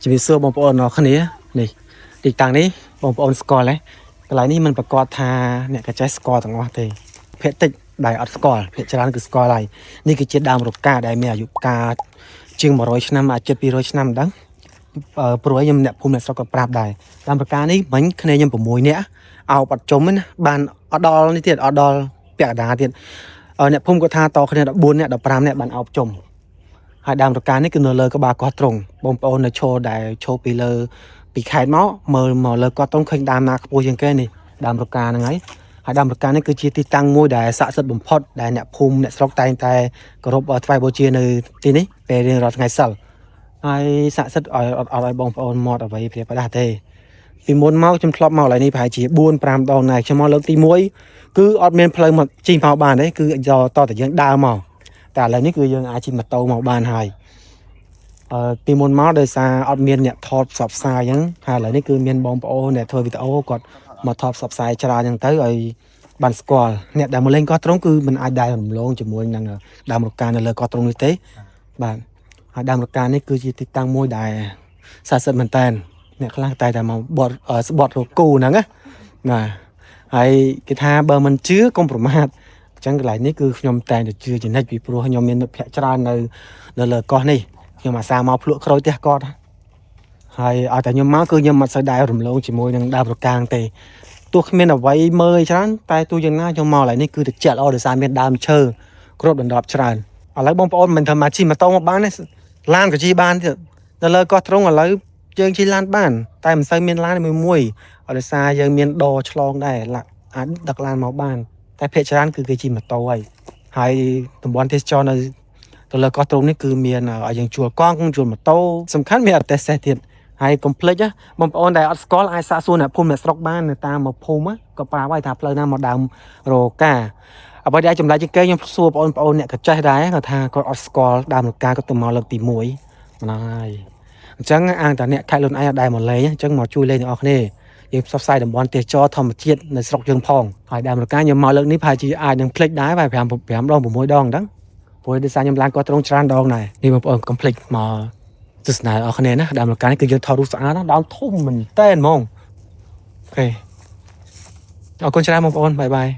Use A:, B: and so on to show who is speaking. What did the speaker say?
A: ជំរាបសួរបងប្អូនអរគ្នានេះទីតាំងនេះបងប្អូនស្គាល់ទេកន្លែងនេះមិនប្រកាសថាអ្នកកចេះស្គាល់ទាំងអស់ទេភាគតិចដែលអត់ស្គាល់ភាគច្រើនគឺស្គាល់ហើយនេះគឺជាដើមរកាដែលមានអាយុកាលជាង100ឆ្នាំអាចជិត200ឆ្នាំមិនដឹងអឺព្រោះខ្ញុំអ្នកភូមិអ្នកស្រុកក៏ប្រាប់ដែរដើមរកានេះមិញគ្នាខ្ញុំ6នាក់អោបអត់ជុំទេណាបានអត់ដល់នេះទៀតអត់ដល់ពាក់កណ្ដាលទៀតអឺអ្នកភូមិគាត់ថាតគ្នា14នាក់15នាក់បានអោបជុំ ហើយដើមរកានេះគឺនៅលើក្បាលកោះត្រង់បងប្អូននៅឈរដែលឈរពីលើពីខេត្តមកមើលមកលើកោះត្រង់ឃើញដើមណាខ្ពស់ជាងគេនេះដើមរកាហ្នឹងហើយហើយដើមរកានេះគឺជាទីតាំងមួយដែលស័ក្តិសិទ្ធិបំផុតដែលអ្នកភូមិអ្នកស្រុកតែងតែគោរពថ្វាយបូជានៅទីនេះពេលរៀងរាល់ថ្ងៃសីលហើយស័ក្តិសិទ្ធិឲ្យអត់ឲ្យបងប្អូនមាត់អ្វីព្រាបដាស់ទេពីមុនមកខ្ញុំធ្លាប់មកកន្លែងនេះប្រហែលជា4 5ដងដែរខ្ញុំមកលើកទី1គឺអត់មានផ្លូវមកជិះមកបានទេគឺយកតតែយើងដើរមកតែឥឡូវនេះគឺយើងអាចជិះម៉ូតូមកបានហើយ អឺពីមុនមកដោយសារអត់មានអ្នកថតផ្សព្វផ្សាយអញ្ចឹងហើយឥឡូវនេះគឺមានបងប្អូនអ្នកធ្វើវីដេអូគាត់មកថតផ្សព្វផ្សាយច្រើនអញ្ចឹងទៅឲ្យបានស្គាល់អ្នកដែលមកលេងកោះត្រង់គឺមិនអាចដែលរំលងជាមួយនឹងដើមរកានៅលើកោះត្រង់នេះទេបាទហើយដើមរកានេះគឺជាទីតាំងមួយដែលស័ក្តិសិទ្ធិមែនតើអ្នកខ្លះតែតែមកបត់ស្បត់រកគូហ្នឹងណាបាទហើយគេថាបើមិនជឿកុំប្រមាថអញ្ចឹងកន្លែងនេះគឺខ្ញុំតែងតែជឿជានិច្ចពីព្រោះខ្ញុំមានមិត្តភ័ក្តិច្រើននៅនៅលើកោះនេះ ខ្ញុំអាសាមកភ្លក់ក្រូចផ្ទះគាត់ហើយឲ្យតែខ្ញុំមកគឺខ្ញុំអត់សូវដែររំលងជាមួយនឹងដើមរកាងទេទោះគ្មានអ្វីមើលច្រើនតែទោះយ៉ាងណាខ្ញុំមកកន្លែងនេះគឺត្រជាក់ល្អដោយសារមានដើមឈើគ្របដណ្ដប់ច្រើនឥឡូវបងប្អូនមិនធ្វើមកជិះម៉ូតូមកបានទេឡានក៏ជិះបានទៀតនៅលើកោះត្រង់ឥឡូវយើងជិះឡានបានតែមិនសូវមានឡានមួយមួយអត់ដោយសារយើងមានដឆ្លងដែរអាចដឹកឡានមកបានតែភាគច្រើនគឺគេជិះម៉ូតូហើយហើយតំបន់ទេសចរនៅ ទៅលើកោះត្រង់នេះគឺមានឲ្យយើងជួលកង់ជួលម៉ូតូសំខាន់មានអត់ទេសេះទៀតហើយកុំភ្លេចណាបងប្អូនដែលអត់ស្គាល់អាចសាកសួរអ្នកភូមិអ្នកស្រុកបាននៅតាមមកភូមិក៏ប្រាប់ហើយថាផ្លូវណាមកដើមរកាអ្វីដែលចម្លែកជាងគេខ្ញុំសួរបងប្អូនអ្នកកចេះដែរគាត់ថាគាត់អត់ស្គាល់ដើមរកាគាត់ទៅមកលើកទី1ហ្នឹងហើយអញ្ចឹងអាងតាអ្នកខេត្តលុនឯងអត់ដែលមកលេងអញ្ចឹងមកជួយលេងទាំងអស់គ្នាយើងផ្សព្វផ្សាយតំបន់ទេសចរធម្មជាតិនៅស្រុកយើងផងហើយដើមរកាខ្ញុំមកលើកនេះប្រហែលជាអាចនឹងភ្លេចដែរប្រហែល5 5ដង6ដងហ្នឹង ព្រោះដោយសារខ្ញុំឡើងកោះត្រង់ច្រើនដងដែរនេះបងប្អូនកុំភ្លេចមកទស្សនាអស់គ្នាណាដើមរកានេះគឺយើងថតរូបស្អាតណាស់ដើមធំមែនតើហ្មង OK អរគុណច្រើនបងប្អូន bye bye.